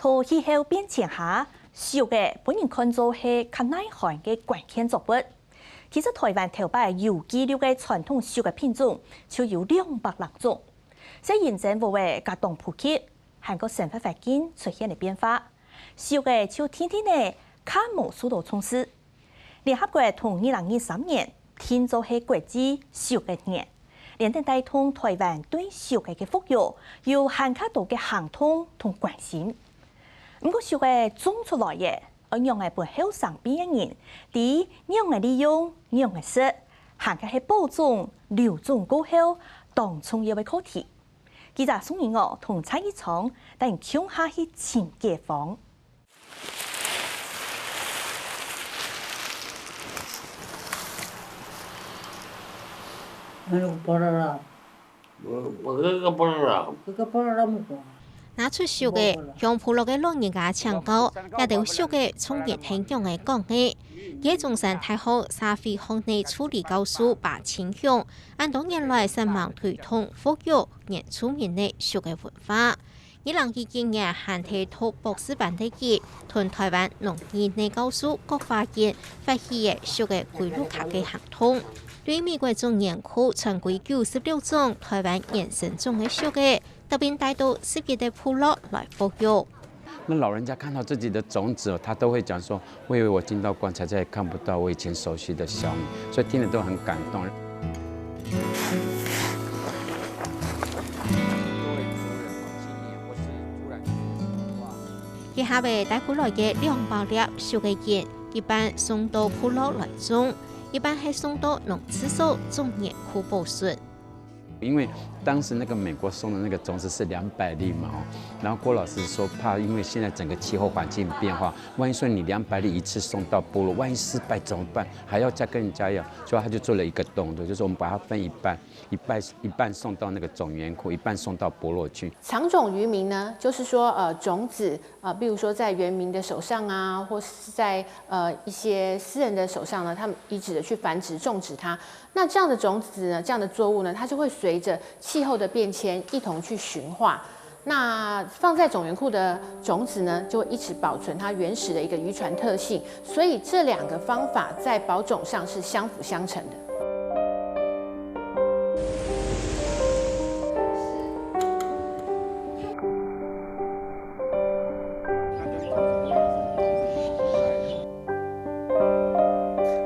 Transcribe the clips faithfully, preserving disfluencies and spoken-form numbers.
在氣候變遷下，粟仔分人看做係較耐旱个關鍵作物。其實台灣頭擺有記錄个傳統粟仔品種就有兩百零種。隨人生活个加當普及，還過生活環境出現了變化，粟仔就定定仔較無受到重視。 聯合國同二零二三年定做係國際粟仔年，連等帶動台灣對粟仔个復育有還較多个行動同關心。毋過粟仔種出來了，愛仰仔分後生輩个人知仰仔利用、仰仔食，還較係保種、留種過後，當重要个課題。記者宋怡娥同蔡一昌等共下去尋解方。 Ano ko parara? Pagkakaparara. Kakaparara mo ko. 拿出粟仔，向部落个老人家請教，這兜粟仔從前係仰仔講个。佢係中山大學社會學系助理教授巴清雄，恁多年來煞猛推動復育原住民个粟仔文化。 二零一九年還在讀博士班个佢，同台灣農藝系教授郭華仁發起个粟仔歸路卡个行動，對美國中原區傳歸九十六種台灣原生種个粟仔，特別帶到十一个部落來復育。那老人家看到自己的種子，他都會講說：「我以為我進到棺材，再也看不到我以前熟悉的小米。」所以聽了都很感動。 佢下尾帶過來个兩百粒粟仔仁，一半送到部落來種，一半係送到農試所種園區保存。因為當時那個美國送的那個種子是兩百粒嘛，哦，然後郭老師說怕因為現在整個氣候環境變化，萬一說你兩百粒一次送到部落，萬一失敗怎麼辦？還要再跟人家要，所以他就做了一個動作，就是我們把它分一半，一半，一半送到那個種園區，一半送到部落去。 藏種於民呢，就是說，呃，種子，呃，比如說在原民的手上啊，或是在，呃，一些私人的手上呢，他們一直的去繁殖種植它。那這樣的種子呢，這樣的作物呢，它就會隨著氣候的變遷一同去馴化。那放在種源庫的種子呢，就會一直保存它原始的一個漁船特性。所以這兩個方法在保種上是相輔相成的。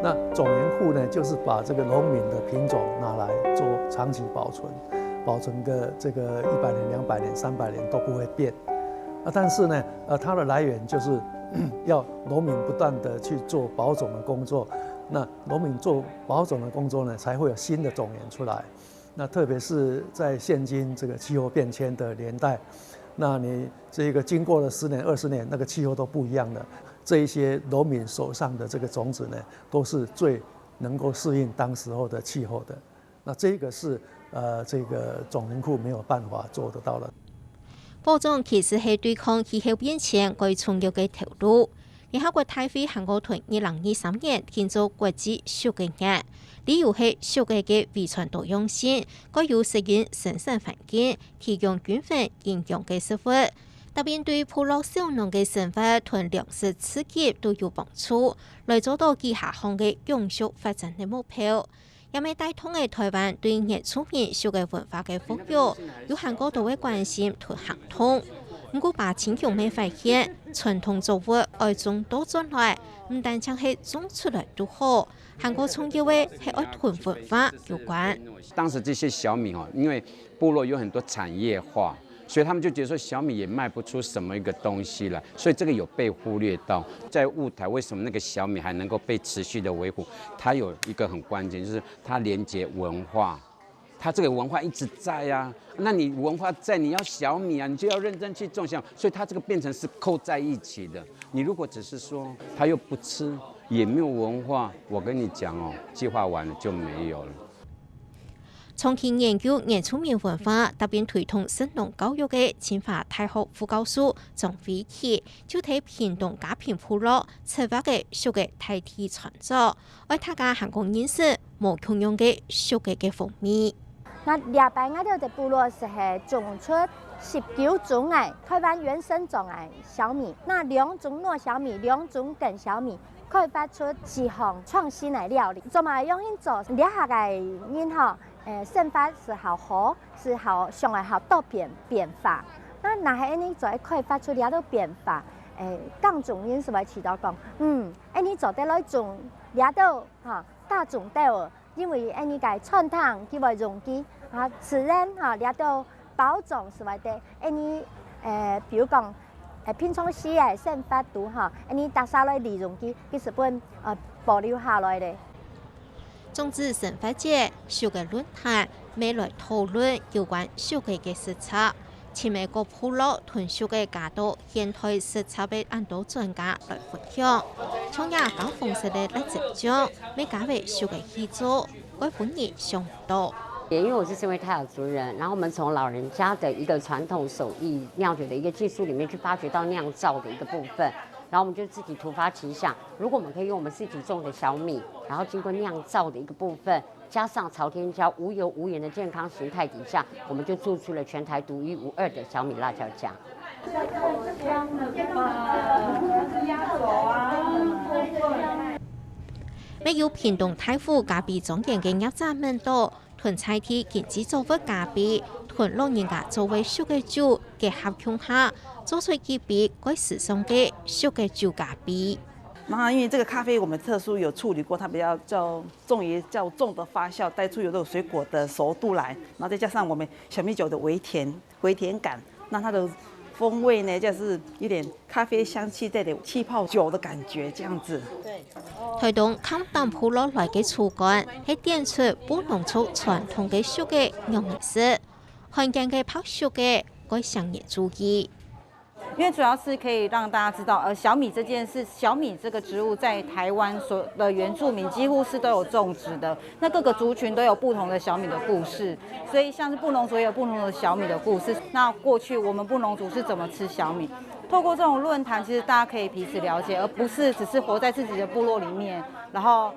那种源库呢，就是把这个农民的品种拿来做长期保存，保存个这个一百年、两百年、三百年都不会变。啊，但是呢，呃，它的来源就是要农民不断地去做保种的工作。那农民做保种的工作呢，才会有新的种源出来。那特别是在现今这个气候变迁的年代，那你这个经过了十年、二十年，那个气候都不一样了。这一些农民手上的这个种子呢，都是最能够适应当时候的气候的。那这个是，呃，这个种源库没有办法做得到的。保种其實係對抗氣候變遷蓋重要个頭路。聯合國大會還過同二零二三年定做國際粟仔年，理由係粟仔个遺傳多樣性，蓋有適應生產環境，提供均衡營養个食物。 答應對部落小農个生活同糧食自給都有幫助，來做到幾下項个永續發展个目標。也乜帶動个台灣對原住民畜个文化个復育，有還過多个關心同行動。毋過，巴清雄乜發現，傳統作物愛種倒轉來，毋單淨係種出來就好，還過重要个係愛同文化有關。當時這些小米哈，因為部落有很多產業化，所以他們就覺得說小米也賣不出什麼一個東西來，所以這個有被忽略到。在霧台，為什麼那個小米還能夠被持續的維護？它有一個很關鍵，就是它連接文化，它這個文化一直在啊。那你文化在，你要小米啊，你就要認真去種小米，所以它這個變成是扣在一起的。你如果只是說它又不吃，也沒有文化，我跟你講哦，計劃完了就沒有了。 長期研究原住民文化，搭配推動食農教育个清華大學副教授張維祺，就在屏東佳平部落策劃个畜个大地創作，愛大家還過認識無共樣个畜个个風味。那這擺𠊎兜个部落係種出十九種个臺灣原生種个小米，那兩種糯小米，兩種粳小米，開發出四項創新个料理。做麼个用心做這下个人吼，誒，生活係好好，係好想愛好多變變化。那若係恁呢做開發出這兜變化，誒，當中人係會知道講，嗯，恁呢做得來種這兜吼，大種兜。 因為恁呢个傳統佢會用佢，啊，自然吼，這兜包裝係會得，恁呢，呃，比如講，呃，平常時个生活肚吼，恁呢大家來利用佢，佢係分，呃，保留下來咧。種子生活節，畜个論壇，乜來討論有關畜个个實策。 尋个各部落同畜个加到現代實策个恁多專家來分享，像這高風險个辣椒醬，乜加个畜个去做，會分人想毋到。也因为我是生味泰雅族人，然后我们从老人家的一个传统手艺酿酒的一个技术里面去发掘到酿造的一个部分，然后我们就自己突发奇想，如果我们可以用我们自己种的小米，然后经过酿造的一个部分， 加上朝天椒无油无盐的健康形态底下，我们就做出了全台独一无二的小米辣椒酱。乜有屏東大武咖啡莊園个業者問到，同在地經濟作物咖啡，同老人家做个畜个酒結合共下，做出幾杯蓋時尚个畜个酒咖啡。然后因为这个咖啡我们特殊有处理过，它比较叫重于叫重的发酵，带出有那种水果的熟度来，然后再加上我们小米酒的微甜微甜感，那它的风味呢，就是有点咖啡香气带点气泡酒的感觉这样子。台东康淡部落来个主管，係点出布农族传统个畜个仰仔食，罕见个白畜个，蓋想人注意。 因为主要是可以让大家知道，呃，小米这件事，小米这个植物在台湾所的原住民几乎是都有种植的，那各个族群都有不同的小米的故事，所以像是布农族也有不同的小米的故事。那过去我们布农族是怎么吃小米？透过这种论坛，其实大家可以彼此了解，而不是只是活在自己的部落里面，然后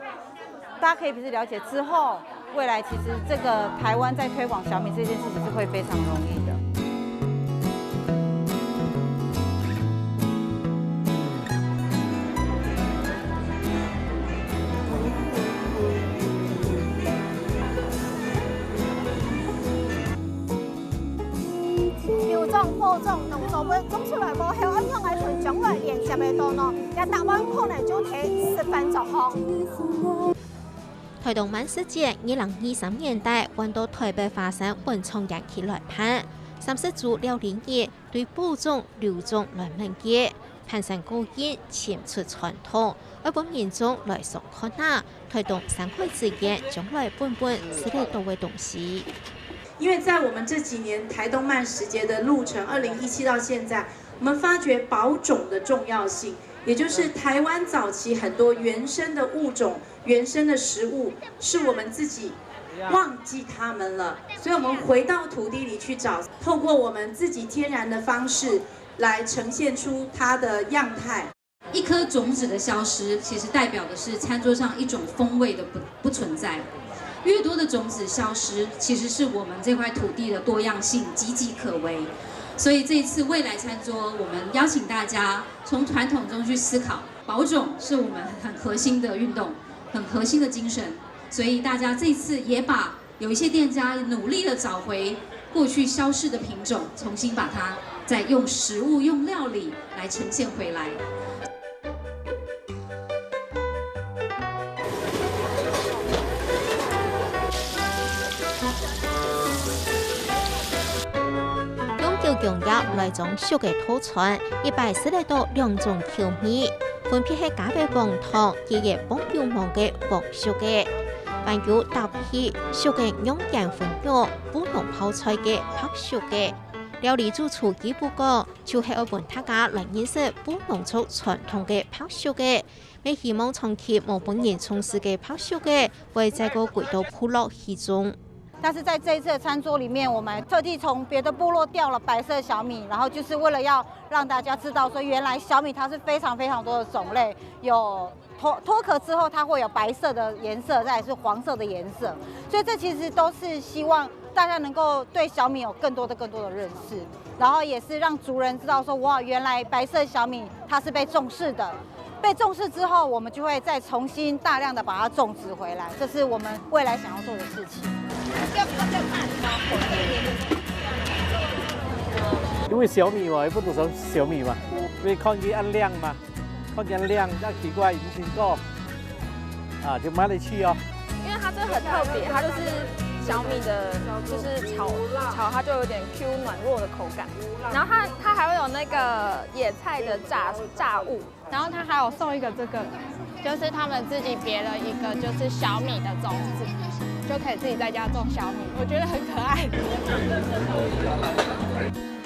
大家可以彼此了解之后，未来其实这个台湾在推广小米这件事情是会非常容易的。 油種、播種、農作物種出來過後，愛仰仔同將來連接个到呢，也答案可能就係十分著項。台東慢食節二零二三年底換到台北華山文創園區來辦，三十組料理人對播種、留種來問界，盤山過癮，深出傳統，愛分民眾來嚐看啊！台東山海資源將來分分食得到个東西。 因为在我们这几年台东慢食节的路程，二零一七到现在，我们发觉保种的重要性，也就是台湾早期很多原生的物种、原生的食物，是我们自己忘记它们了，所以我们回到土地里去找，透过我们自己天然的方式来呈现出它的样态。 一颗种子的消失，其实代表的是餐桌上一种风味的不不存在。越多的种子消失，其实是我们这块土地的多样性岌岌可危。所以这一次未来餐桌，我们邀请大家从传统中去思考，保种是我们很核心的运动，很核心的精神。所以大家这次也把 有一些店家努力的找回过去消逝的品种，重新把它再用食物、用料理来呈现回来。用九芎葉來裝熟个套餐，一擺食得到兩種口味，分別係加个黃糖，以及放有芒个黃熟个。 還有搭配熟个羊肩脯肉、烏龍泡菜个白熟个。料理主廚吉布講，就係愛分大家來認識布農族傳統个白熟个，也希望長期無分人重視个白熟个，會再過歸到部落去種。但是在这一次的餐桌里面，我们特地从别的部落调了白色小米，然后就是为了要让大家知道说，原来小米它是非常非常多的种类，有脱脱壳之后，它会有白色的颜色，再来是黄色的颜色，所以这其实都是希望大家能够对小米有更多的、更多的认识。然后也是让族人知道说，哇，原来白色小米它是被重视的。被重视之后，我们就会再重新大量的把它种植回来，这是我们未来想要做的事情。因為小米嘛，又不懂什麼小米嘛，所以看佢恁靚嘛，看佢恁靚，恁奇怪，以前過啊，就買了去哦。因为它这很特别，它就是小米的，就是炒炒，它就有点 Q 软糯的口感，然后它它还会有那个野菜的炸炸物，然后他还有送一个这个，就是他们自己别了一个就是小米的种子，就可以自己在家种小米，我觉得很可爱。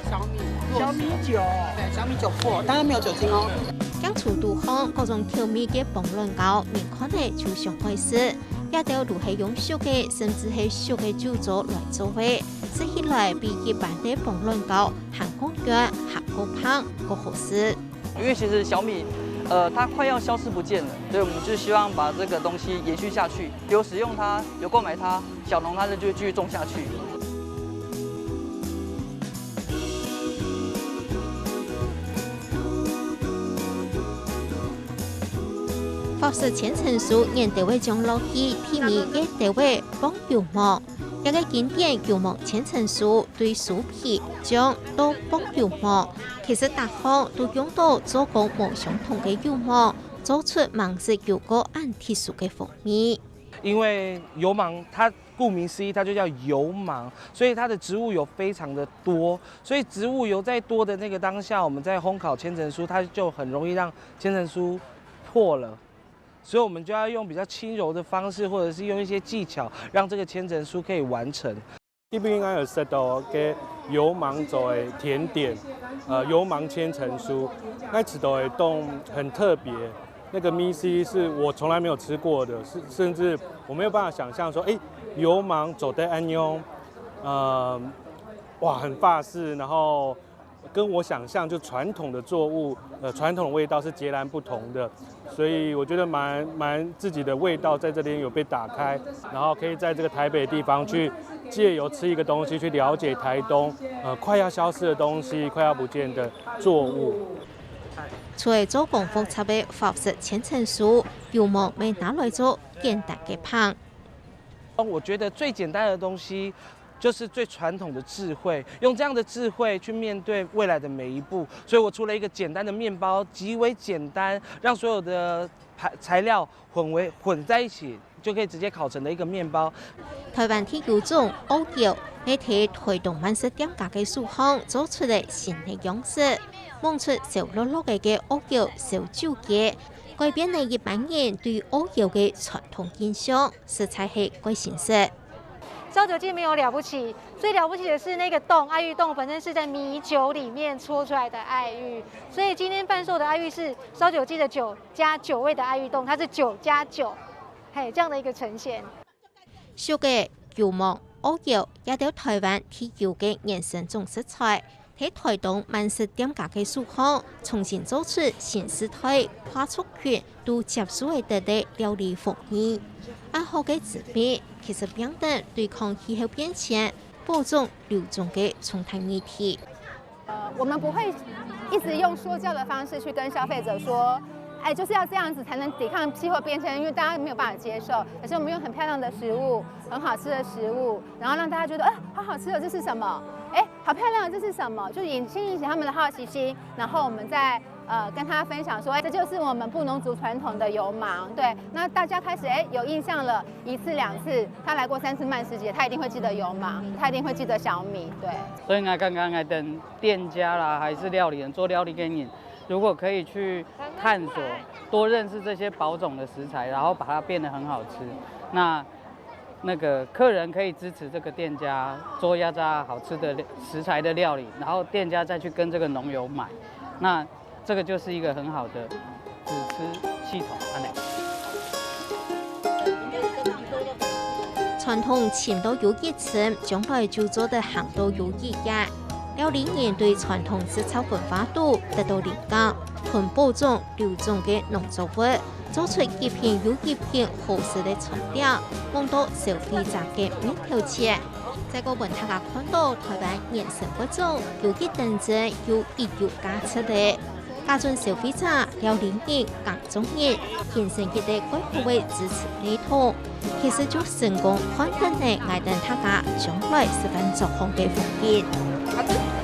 小米，小米酒，对，小米酒粕，当然没有酒精哦。鏡頭肚項各種口味个磅卵糕，人看了就想愛食。這兜都係用熟个，甚至係熟个酒糟來做个，食起來比一般个磅卵糕還過軟、還過香、過好食。因為其實小米，呃，它快要消失不見了，所以我們就希望把這個東西延續下去。有使用它，有購買它，小農他就繼續種下去。法式千層酥，研究會將落去，地面研究會放油芒。這個經典油芒千層酥，對酥皮、醬到放油芒，其實逐項都用到做工無相同个油芒，做出芒色油膏恁特殊个風味。因為油芒它顧名思義，它就叫油芒，所以它的植物油非常的多，所以植物油在多的那個當下，我們在烘烤千層酥，它就很容易讓千層酥破了。所以我們就要用比較輕柔的方式，或者是用一些技巧，讓這個千層酥可以完成。你不應該有食到个油芒做的甜點，呃，油芒千層酥，那吃到的都很特別。那個米絲是我從來沒有吃過的，是甚至我沒有辦法想象說，哎，油芒做得恁樣，呃，哇，很法式，然後跟我想象就傳統的作物，呃，傳統的味道是截然不同的。所以我觉得蛮蛮自己的味道在这边有被打开，然后可以在这个台北地方去借由吃一个东西去了解台东，呃，快要消失的东西，快要不见的作物。除了做工複雜个法式千層酥，油芒乜拿來做簡單个棒。我觉得最简单的东西，就是最传统的智慧，用这样的智慧去面对未来的每一步。所以我出了一个简单的面包，极为简单，让所有的材材料混为混在一起，就可以直接烤成的一个面包。台灣特有種烏油，係在台東慢食店家个手項做出个新个樣式，摸出燒烙烙个个烏油燒酒雞，改變了一般人對烏油个傳統印象，實在係蓋新鮮。 烧酒鸡没有了不起，最了不起的是那个冻，爱玉冻本身是在米酒里面搓出来的爱玉，所以今天贩售的爱玉是烧酒鸡的酒加酒味的爱玉冻，它是九加九，嘿，这样的一个呈现。熟个油芒、烏油，也都台灣特有个原生種食材，在台東慢食店家个手項，重新做出新時代跨族群 都接受个得个料理風味。恁好个滋味，其實變得對抗氣候變遷、保種留種个重大議題。呃，我们不会一直用说教的方式去跟消费者说，哎，就是要这样子才能抵抗气候变迁，因为大家没有办法接受。可是我们用很漂亮的食物，很好吃的食物，然后让大家觉得，哎，好好吃哦，这是什么？哎，好漂亮哦，这是什么？就引先引起他们的好奇心，然后我们再。 呃，跟他分享说，哎，这就是我们布农族传统的油芒，对，那大家开始哎有印象了，一次两次，他来过三次慢食节，他一定会记得油芒，他一定会记得小米，对。所以呢，刚刚来等店家啦，还是料理人做料理给你，如果可以去探索，多认识这些保种的食材，然后把它变得很好吃，那那个客人可以支持这个店家做压榨好吃的食材的料理，然后店家再去跟这个农友买，那。 这个就是一个很好的试吃系统，安尼。傳統尋到有一層，將來就做得行到有一夜。料理人對傳統製造文化肚得到靈感。同保種、留種个農作物，做出一片又一片好食个餐點，放到消費者个面頭前。再過分大家看到台灣原生物種有幾頂真又幾有價值个，加上消費者了理人、耕種人，形成一個蓋好个支持系統，其實就成功看等了𠊎等大家將來食飯作坊个環境。